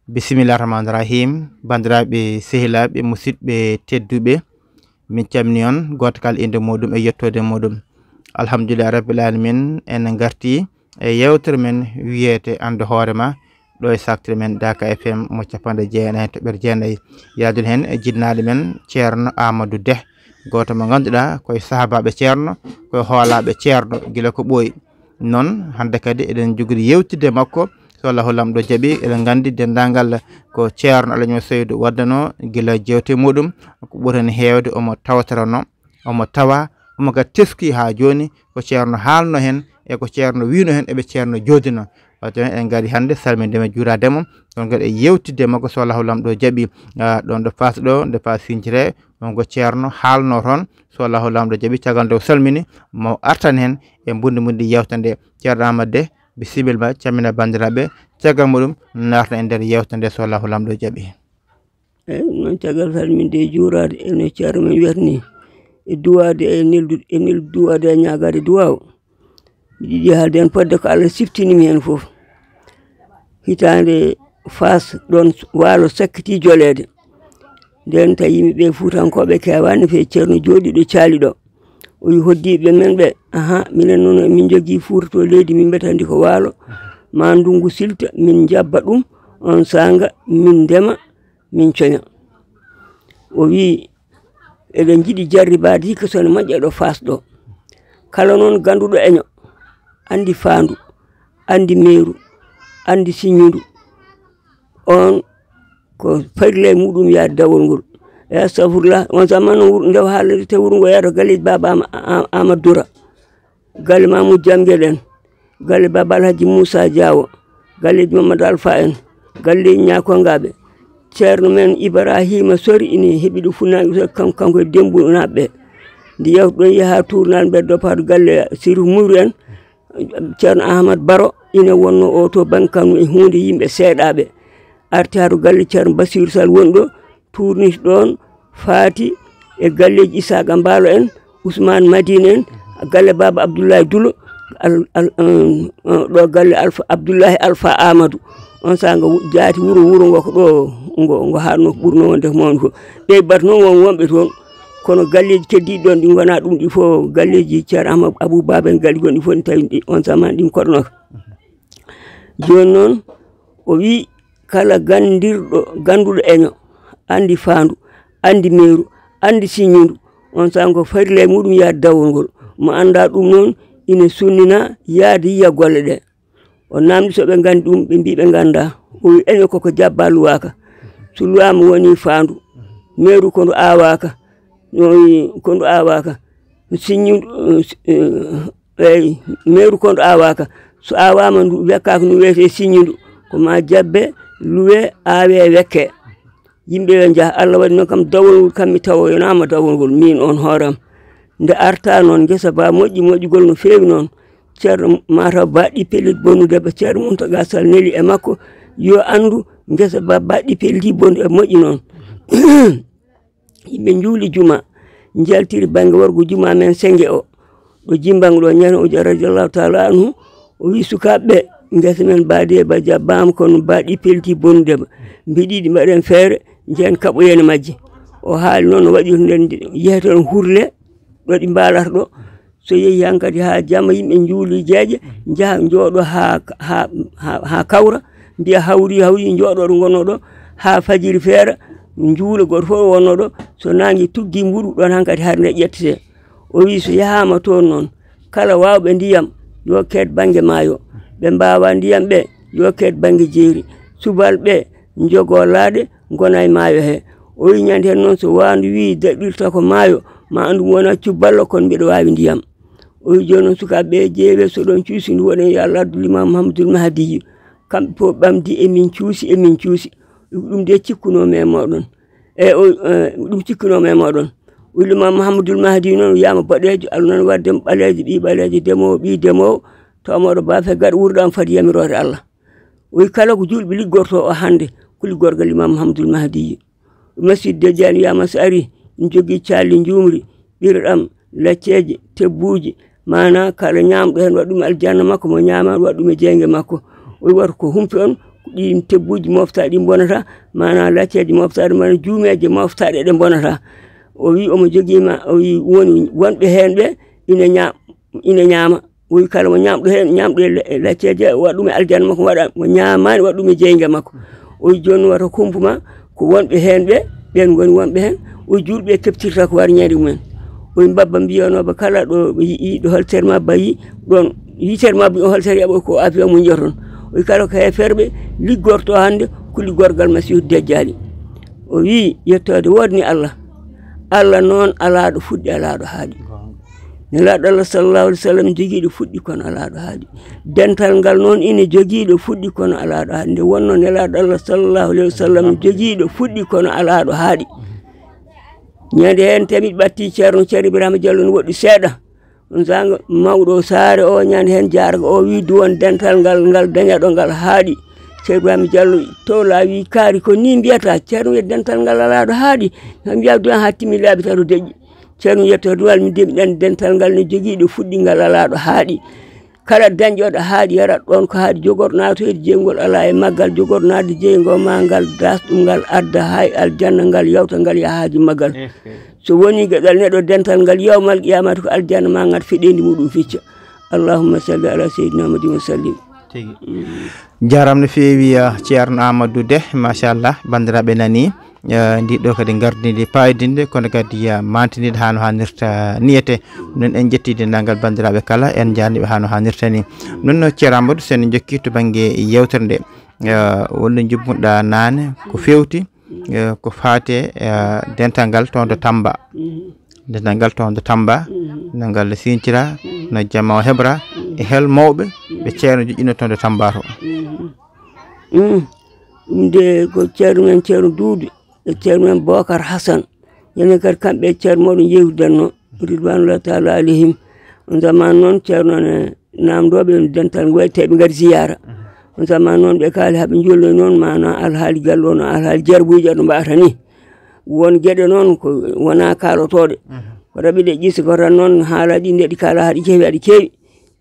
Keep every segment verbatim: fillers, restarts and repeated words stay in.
Bisimillah rahmaani rahim. Banndiraaɓe, sehilaaɓe, musidɓe tedduɓe, min calmini on, gooto kala innde muɗum e yettoode muɗum. Alhamdulillah rabbil alamin, en ngarti e yewtere men wiyete Anndu Hoore Ma, ɗo e saaktire men Daaka F M mo capanɗe jeenayi e toɓɓere jeenayi. Yaadun heen e jinnaaɗo men Ceerno Amadou Deh, gooto mo ngannduɗaa koye sahaabaaɓe Ceerno, koye hoolaaɓe Ceerno gila ko ɓooyi. Noon, hannde kadi eɗen njogori yewtidde makko, so Allahu Laamɗo jaɓi. Eɗen nganndi denndaangal ko Ceerno Alaji Seydou waddano gila jeewte muɗum, ko ɓuri heen heewde omo tawtorano, omo tawa, omo kadi teski haa jooni ko Ceerno haalno heen e ko Ceerno wiino heen e ɓe Ceerno joodino. Waɗde noon, en ngari hannde salminde mo, juuraade mo, ɗoon kadi e yewtidde makko, so Allahu Laamɗo jaɓi. Ah, ɗoon ɗo Faas ɗo, nde Faas sincere, on ko Ceerno haalno toon, so Allahu Laamɗo jaɓi, caggal nde o salmini, mo artan heen e mbundi mbundi yewta nde. Ceerno Amadou Deh, bisimilla ma, calmina banndiraaɓe, caggal muɗum naatna e nder yewta nde, so Allahu Laamɗo jaɓi. Eeyi, noon caggal salminde e juuraade, e no ceerno men wiyata ni, e duwaade, e neldu-, e neldu duwaade, e ñaagaade duwaaw. Miɗo yiɗi haalde heen fodde ko Allah siftini mi heen fof. Hitaande Faas ɗoon waalo sakkiti joleede. Ndeen tawi yimɓe ɓe Fuutankooɓe keewaani, fe ceerno jooɗiiɗo caali ɗo. O wi hoddiiɓe men ɓe, "Aha, minen noon min njogii Fuuta to leydi, min mbiyata ndi ko waalo. Ma ndunngu silta, min njabba ɗum, on saanga min ndema, min coña." O wi, "Eɗen njiɗi jarribaade hikka so ne moƴƴa ɗo Faas ɗo. Kala noon gannduɗo eño, anndi faandu, anndi meeru, anndi siññundu, on ko farilla e muɗum yaade dawol ngol." E astafurlah, on zaman noon wuro, nde o haalata te wuro ngo yaata galleeji Baaba Ama-, A-, Amadou Dura, galle Mamoudou Diamguel en, galle Baaba Alhaji Moussa Diawo, galleeji Mamadou Alpha en, galleeji Ñakongaɓe. Ceerno men Ibrahima Sori ina heɓi ɗo funnaange Sori, kan-, kanko e Dembu naɓɓe. Nde yewtuɗon yaha tournal mbeɗa doppato galle Sirif Mourou en, Ceerno Ahmad Baro ina wonno o to bannge Kano e huunde yimɓe seeɗaaɓe. Arti haa to galle Ceerno Basiru Sall woni ɗo, tourniti ɗoon, faati e galleeji Isaaqa Mbaalo en, Ousmane Madina en, galle Baaba Abdoulaye Dulo, al-, al-, um, uh, ɗo galle Alfa, Abdoulaye Alfa Amadou. On saanga wu-, jaati wuro, wuro ngo ko ɗo ngo, ngo haatno ko ɓurno wonde ko mawni fof. Ɓe mbaɗ noon won wonɓe toon, kono galleeji keddiiɗi ɗoon ɗi ngonaa ɗum ɗi fof, galleeji Ceerno Ahmad Abou Baba en, galleeji gonɗi fof, ɗi tawi ɗi on zaman ɗin koɗnoka. Jooni noon, o wi kala ganndirɗo, gannduɗo eño, anndi faandu, anndi meeru, anndi siññundu, on saanga ko farilla e muɗum yaade dawol ngol. Mo anndaa ɗum noon, ina sunnina yaade yiya golle ɗe. O naamndi so ɓe nganndi ɗum, ɓe mbii ɓe nganndaa. O wi eño koko jabbaa luwaaka. So luwaama woni faandu. Meeru ko ndu aawaaka. No wi ko ndu aawaaka. Siññu, eh, eeyi, meeru ko ndu aawaaka. So aawaama ndu wekkaaka, ndu wiyetee siññundu. Ko maa jabbe, luwe, aawe, wekke. Yimɓe yo njah, Allah waɗi noon kam dawol ngol, kam mi tawoyonaama dawol ngol, miin on hooram. Nde arta noon, ngesa ba moƴƴi, moƴƴugol no feewi noon. Ceerno Mataw ba ɗi pellit bonnude ba Ceerno Muntaga Sall neli e makko, yo anndu ngesa ba ba ɗi pelli bonnude moƴƴi noon. Yimɓe njuuli juma, njaltiri bannge worgo juma men Sennge o, ɗo Jimbango ɗo, Ñeeño Uja radiyallahu taala anhu, o wi sukaaɓe ɓe, ngesa men mbaadi e ba jabbaama, kono mbaɗi pelti bonnude ba. Mbiɗi ɗi mbaɗen feere, njehen kaɓoyen majji. O haali noon no waɗi nden yeetere hurle, ɗo ɗi mbaalata ɗo. So yehi hankadi haa jamma, yimɓe njuuli jeeƴe, njaha njooɗo haa, haa, haa, haa kawra, mbiya hawri, hawri, njooɗo ɗo ngonno ɗo, haa fajiri feera, njuula gooto fof wonno ɗo. So naange tuggi mburu ɗon hankadi har nde ƴettete. O wi so yahaama toon noon, kala waawɓe ndiyam, yo keed bannge maayo. Ɓe mbaawaa ndiyam ɓe, yo keed bannge jeeri. Subalɓe ɓe, njogoo laaɗe, ngona e maayo he. O wi ñande heen noon so waandu wi daɗirta ko maayo, ma anndu mi wona cubballo, kono mbiɗa waawi ndiyam. O wi jooni noon sukaaɓe ɓe, ƴeewe so ɗon cuusi ndu woɗen yo Allah addu Limaam Muhammadul Mahdiyu. Kamɓe fof ɓamdi emin cuusi, emin cuusi. Ɗum de cikkunoo mi e mooɗon. E o, e, ɗum cikkunoo mi e mooɗon. O wi Limaam Muhammadul Mahdiyu noon wiyaama boɗeejo, Allah noon waɗde mo ɓaleejo, ɓii ɓaleejo, demoowo, ɓii demoowo, tawmooɗo baafe gaɗa wurɗam fadi yamiroore Allah. O wi kala ko juulɓe liggorto o hannde, ko liggorgal Limaam Muhammadul Mahdiyu. Masjid Dejjaan wiyaama so ari, ina jogii calli njuumri, ɓirɗam, lacceeje, tebbuuji, maanaa kala ñaamɗo heen waɗa ɗum aljanna makko, mo ñaamaani waɗa ɗum e jeynge makko. O wi wata ko humpi on, ɗin tebbuuji moftaaɗi ɗi mbonata, maanaam lacceeje moftaaɗe, maanaam juumeeje moftaaɗe ɗe mbonata. O wi omo jogii ma, o wi woni wonɓe heen ɓe ina ña-, ina ñaama. O wi kala mo ñaamɗo heen, ñaamɗo e le-, e lacceeje, waɗ ɗum e aljanna makko, waɗa mo ñaamaani, waɗ ɗum e jeynge makko. O wi jooni wata kumpu ma, ko wonɓe heen ɓe, ɓeen ngoni wonɓe heen. O wi juulɓe keɓtirta ko war ñande mumen. O wi mbabba mbiyanooɓe kala ɗo ɓe yi'i, ɗo holtere ma bayi, ɗoon yitere ma bayi, o holtere yaɓo ko avion mum joton. O wi kala ko heeferɓe liggorto hannde, ko liggorgal Masiihu Dejjaali. O wi yettoode woodani Allah. Allah noon alaa ɗo fuɗɗi, alaa ɗo haaɗi. Nelaaɗo Allah sallallahu alaihi wasallam jogiiɗo fuɗɗi kono alaa ɗo haaɗi. Dental ngal noon ina jogiiɗo fuɗɗi kono alaa ɗo haaɗi. Nde wonno Nelaaɗo Allah sallallahu alaihi wasallam jogiiɗo fuɗɗi kono alaa ɗo haaɗi. Ñande heen tami ɓatti Ceerno, Ceerno Ibrahima Diallo no woɗɗi seeɗa. On sanga mawɗo saare o ñande heen jaarga o wi duwon dental ngal, ngal dañaɗo ngal haaɗi. Ceerno Ibrahima Diallo to laawi kaari ko ni mbiyata. Ceerno wiya dental ngal alaa ɗo haaɗi. Kam mbiya duwan haa timmi laabi tato deƴƴi. Ceerno yetto duwal mi deɓi ɗan dental ngal no jogii ɗo fuɗɗi ngal alaa ɗo haaɗi. Kala dañƴoɗo haaɗi yarat ɗoon ko haaɗi jogor naatoyde jeyngol alaa e maggal, jogor naatde jeyngol ma ngal dasɗum ngal adda hay aljanna ngal yawta ngal yaha haaji maggal. So woni geɗal neɗɗo dental ngal yawmal qiyamata ko aljanna ma ngat feɗendi muɗum fecca. Allahumma salli ala sayyidina Muhammadin wa sallim. Tigi. Jaram no feewi, eh, Ceerno Amadou Deh, machallah, banndiraaɓe nani, eh, ndi ɗo kadi ngardidi paydinde, kono kadi, eh, mantiniɗe haa no haanirta niyete. Ɗum noon en jetti denndaangal banndiraaɓe kala, en njaarniiɓe haa no haanirta ni. Ɗum noon no Ceerno Amadou, so en njokki to bannge yewtere nde, eh, wonno jubbuɗa naane, ko feewti, eh, ko faate, eh, dental ngal toon to Tamba. Dental ngal toon to Tamba, no ngal sincira, no jama o hebra, e hel mawɓe, ɓe Ceerno joƴƴino toon to Tamba to. Mm. Ɗum de ko Ceerno men Ceerno Duudu, e Ceerno men Bokar Hasan. Enen kadi kamɓe e Ceerno mawɗo njeewtidanno, ridwanullahi taala alayhim. On zaman noon Ceerno ne namdooɓe dental ngo waɗi tawi ɓe ngari ziyaara. On zaman noon ɓe kaali haa ɓe njolloy noon maana alhaali gallo no alhaali jarbuuji no mbaata ni. Won geɗe noon ko wona kaalotooɗe. Ko raɓi ɗe ƴisi ko tan noon haala ɗi nde ɗi kaala haa ɗi keewi aɗi keewi.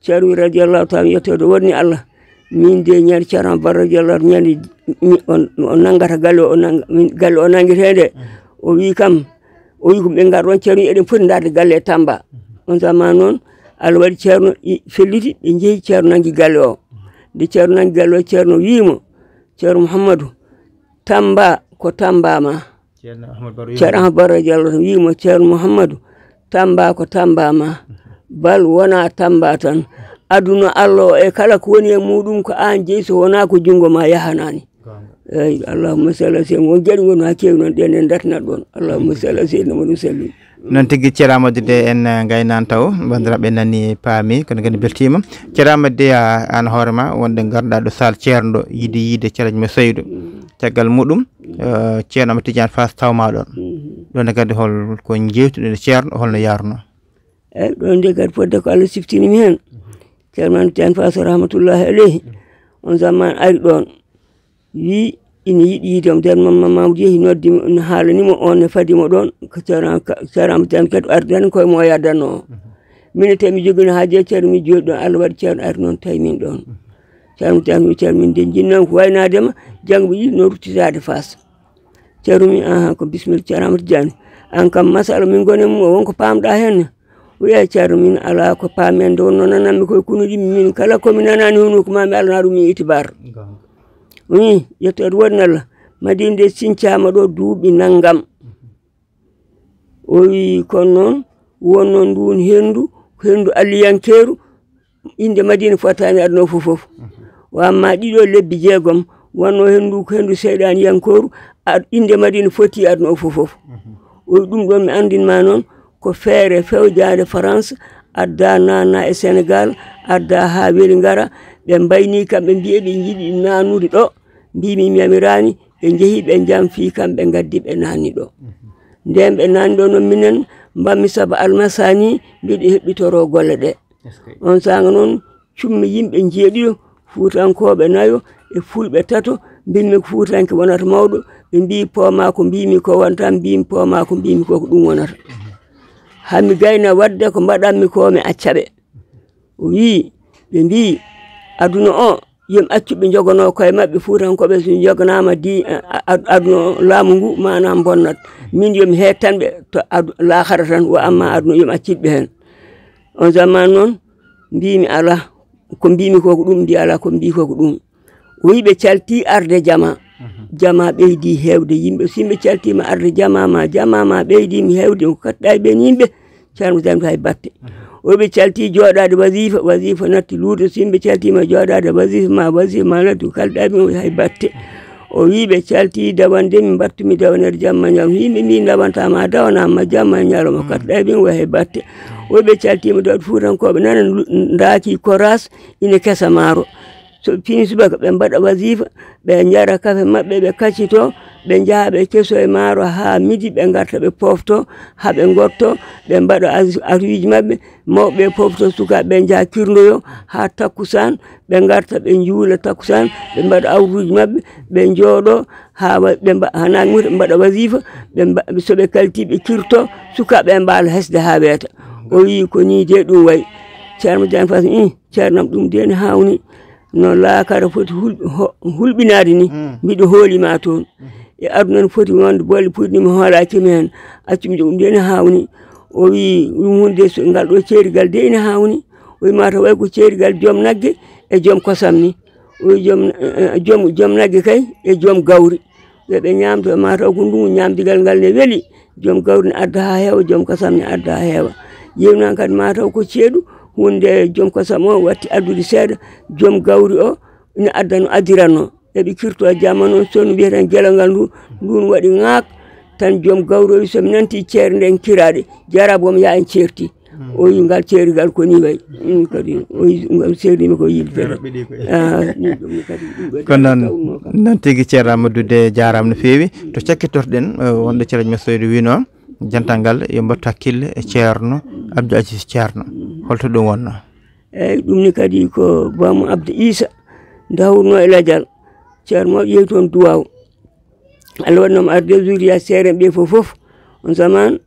Ceerno wi radiyallahu taala yettoode woni Allah. Min de ñande Ceerno Amadou Barro radiyallahu ñande mi-, on, on nanngata galle o, nang-, min galle o nanngete nde. O wi kam, o wi ko ɓe ngar ɗon Ceerno wi eɗen foti ndaarde galle e Tamba. On zaman noon Allah waɗi Ceerno i-, felliti ɓe njehi Ceerno nanngi galle o. Nde Ceerno nanngi galle o Ceerno wi mo, Ceerno Mouhamadou, Tamba ko Tamba ma. Ceerno Ahmad Baro Ceerno Ahmad Baro Diallo tan wi mo Ceerno Mouhamadou, Tamba ko Tamba ma. Bal wona Tamba tan. Aduna Allah o e kala ko woni e muɗum ko an jeyi so wona ko junngo ma yahanani. Eyyi, Allahumma salli ala sayyidina, won geɗe won ha keewi noon ɗen en datnat ɗon. Allahumma salli ala sayyidina Muhammad wa sallim. Noon tigi, Ceerno Amadou de en, eh, ngaynan taw, banndiraaɓe nani paami, kono kadi beltiima. Ceerno Amadou de, a, an hoore ma, wonde ngarɗa ɗo saal ceerno ɗo, yiide yiide Ceerno mo Seydou. Caggal muɗum, eh, Ceerno Amadou Tidiane Fass tawma ɗon. Ɗon kadi hol ko jewtuɗen e Ceerno, holno yarno? Eyyi, ɗon de kadi fodde ko Allah siftini mi heen. Ceerno Amadou Tidiane Fass rahmatullahi alayhi. On zaman ari ɗon. Wi ina yiɗi yiide mo. Ceerno Mamma Mamoudou yehi noddi mo, ina haalani mo, on ne fadi mo ɗon, ko Ceerno, ka-, Ceerno Amadou Tidiane kadi ardi tan koye mo o yaddanno o. Min e tawi mi jogino haaji e Ceerno, mi jooɗi ɗon, Allah waɗi Ceerno ari noon tawi min ɗon. Ceerno Amadou Tidiane wi Ceerno min de jinnan ko waynaade ma, janngo mi yiɗi no ruttitaade Fass. Ceerno mi, aha, ko bismillah Ceerno Amadou Tidiane. An kam masala min ngoni e mum o, won ko paamɗa heen ne? O wiya Ceerno min alaa ko paamen nde wonno nananmi koye kunuɗi min kala ko mi nanani hono ko ma mi alana ɗum e itibar. Wi, yettoode woɗnalla, Madina de sincama ɗo duuɓi nanngam. O wi, kono noon, wonno ndun henndu, ko henndu alliyankeeru, innde Madina fotaani aduna o fof fof. Wa amma ɗiɗo lebbi jeegom, wonno henndu, ko henndu seyɗaaniyankooru, ad-, innde Madina foti aduna o fof fof. O wi, ɗum ɗon mi anndin ma noon, ko feere fewjaande France, adda naanna e Senegal, adda haa weli ngara, ɓe mbayni kam, ɓe mbiye ɓe njiɗi naanude ɗo, mbimi mi yamiraani, ɓe njehi, ɓe njamfi kam, ɓe ngaddi, ɓe naanni ɗo. Nden ɓe naanni ɗo noon minen, mbammi saba almasani, mbiɗo heɓɓitoro golle ɗe. On saanga noon, cummi yimɓe njeeɗiɗo, fuutankooɓe nayo e fulɓe tato, mbimmi ko fuutanke wonata mawɗo, ɓe mbii pooma ko mbimi ko wonta, mbimi pooma ko mbimi ko ko ɗum wonata. Hami gayna wadde ko mbaɗanmi ko mi acca ɓe. O wii, ɓe mbii, aduna o, Yo mi accu ɓe njogonoo koye maɓɓe, Fuutankooɓe, so njoganaama di, a-, a-, aduna laamu ngu, maanaam bonnat. Min yo mi heettan ɓe to adu-, laakara tan, wa amma aduna yo mi accit ɓe heen. On zaman noon, mbiimi alaa, ko mbiimi ko ko ɗum, mbi alaa, ko mbi ko ko ɗum. O wi ɓe calti arde jama. Jama ɓeydi heewde yimɓe. So yimɓe caltiima arde jama ma, jama ma ɓeydi mi heewde, ko katɗa e ɓeen yimɓe. Ceerno Ibrahima hay batte. O ɓe calti jooɗaade wasifa, wasifa natti luuto. So yimɓe caltiima jooɗaade wasifa ma, wasifa ma natti, ko kalɗa e ɓeen hay batte. O wi ɓe calti dawande, mi mbattumi dawanere jamma ñalawma. Yimɓe mbi dawanta ma, dawana ma jamma ñalawma, ko katɗa e ɓeen hay batte. O ɓe caltiima dawde Fuutankooɓe nana lu-, ndaaki koras ina kesa maaro. So fini subaka ɓe mbaɗa wasifa, ɓe njara kafe maɓɓe, ɓe kaccito, ɓe njaha ɓe keso e maaro haa midi, ɓe ngarta ɓe pofto, haa ɓe ngotto, ɓe mbaɗa as-, atuuji maɓɓe, mawɓe ɓe pofto, sukaaɓe ɓe njaha kirndoyo haa takkusaan, ɓe ngarta ɓe njuula takkusaan, ɓe mbaɗa awruuji maɓɓe, ɓe njooɗo haa wa-, ɓe mba-, haa naange muta, ɓe mbaɗa wasifa, ɓe mba-, so ɓe kalti ɓe kirto, sukaaɓe ɓe mbaala hesde haa weeta. O wi ko nii de ɗum wayi. Ceerno Jaan Fas, ih, ceernam ɗum de ne haawni. No laakara foti hul-, ho-, hulɓinaade ni, mbiɗo hooli ma toon. E aduna no foti wonde bolle puɗɗi mi hoolaaki mi heen. Accu mi ɗum de ne haawni. O wi ɗum hunde so ngal ɗo ceerigal de ene haawni. O wi mataw way ko ceerigal joom nagge e joom kosam ni. O wi joom, eh, eh, joom, joom nagge kay e joom gawri. Yo ɓe ñaamto, mataw ko ndungu ñaamdigal ngal ne weli. Joom gawri ne adda haa heewa, joom kosam ne adda haa heewa. Yewnan kadi mataw ko ceeɗu, hunde joom kosam o watti addude seeɗa, joom gawri o ina adda no addiranno. Eɓe kirto jamma noon, sonu mbiyeten gelongal ndu, ndun waɗi ŋaak, tan joom gawri o wi, so mi nanti ceerde nden kiraaɗe, jarabom yaa en ceerti. O wi ngal ceerigal ko ni wayi. Ɗum kadi, o wi ngal ceerniima ko yiɗde. Ah, ɗum ɗum kadi, ɗum ɗo Ko noon, tawnoo kam. Noon tigi, Ceerno Amadou Dé, jaaraama no feewi. To cakkitorɗen, eh, wonɗo Ceerno Ahmed Soydu wino, jantal ngal, yo mbattu hakkille e Ceerno Abdou Aziz Ceerno. Holto ɗum wonno? Eeyi, ɗum ni kadi ko Baamu Abdou Issa, dawruno e lajal. Ceerno mawɗo yehi toon duwaaw. Allah waɗi noon arde zuriya seeɗa ɓe fof fof. On zaman,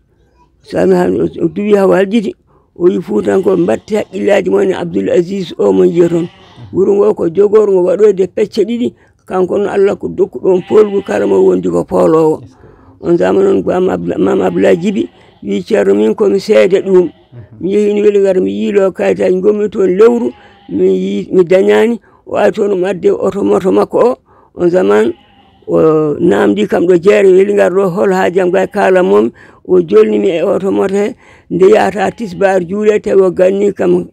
so Allah o duwi haa o haljiti, o wi Fuutankooɓe, mbaɗte hakkillaaji mon e Abdoul Aziz o mo njiyaton. Wuro ngo ko jogorngo waɗoyde pecce ɗiɗi, kanko noon Allah ko dokku ɗoon poolgu kala mo wondi ko pooloowo. On zaman noon Maam Abla-, Maam Abdoulaye Jibi wi Ceerno min ko mi seede ɗum. Mi yehi ni weli ngar mi yiilo kayitaaji ngonmi toon lewru, mi yi-, mi dañaani. O ari toon, omo addi oto moto makko o. On zaman, o naamndi kam ɗo jeere, weli ngar ɗo, hol haaju am gay, kaalan mo mi. O jolni mi e oto moto he, nde yahata tisbaar juule, tawi o ganni kam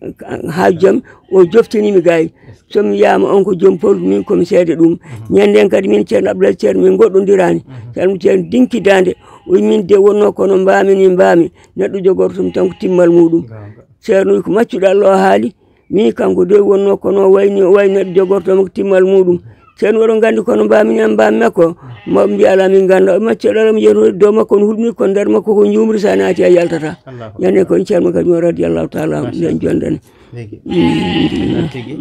haaju am, o joftini mi gay. So mi yiyama on ko joom polgu, min ko mi seede ɗum. Ñande en kadi min Ceerno Abdoulaye Ceerno min goɗɗondiraani. Ceerno Ceerno dinki daande, o wi min de wonno kono mbaami ni mbaami. Neɗɗo jogorto mi tan ko timmal muɗum. Ceerno wi ko maccuɗo Allah o haali, mi kanko de wonno kono o wayni, o wayni neɗɗo jogorto mo ko timmal muɗum. Ceerno oɗon nganndi kono mbaami ni am mbaami makko, mawɓe mbiya alaa min ngannda. O maccuɗo Allah mi yeru dow makko on hulɓini kono nder makko ko njuumri sa naati a yaltata. Ñande kon Ceerno kadi mo radiyallahu taala anhu, nden jondane. Tigi. Noon tigi.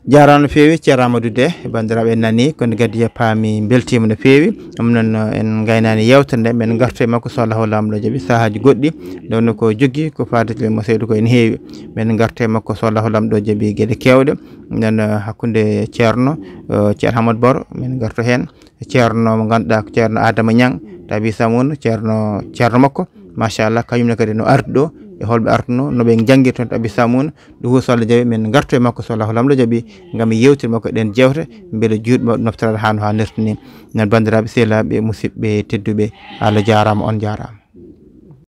Jaaraama no feewi, Ceerno Amadou Dé, banndiraaɓe en nanii, kono kadi paami, mbeltiima no feewi. Ɗum noon, en ngaynaani yeewtere nde, men ngartu e makko so Allahu Laamɗo jaɓi, sahaaji goɗɗi, nde wonno ko jogii, ko faadata e mo Seydou ko ene heewi. Men ngartu e makko so Allahu Laamɗo jaɓi geɗe keewɗe. Nden, eh, hakkunde Ceerno, eh, Ceerno Hamad Boro, men ngartu heen. Ceerno mo ngannduɗaa ko Ceerno Adama Ñang, to Abi Samoun, Ceerno, Ceerno makko. Machallah, kañum ne kadi no ardi ɗo, e holɓe arduno, no ɓe njanngiri toon to Abi Samoun. Ɗum fof so Allah jaɓi, min ngartu e makko so Allahu Laamɗo jaɓi, ngam yewtira makko ɗeen jeewte, mbele juutɓe noftorade haa no haa nirtini. Noon, banndiraaɓe, sehilaaɓe, musidɓe tedduɓe, Allah jaaraama, on jaaraama.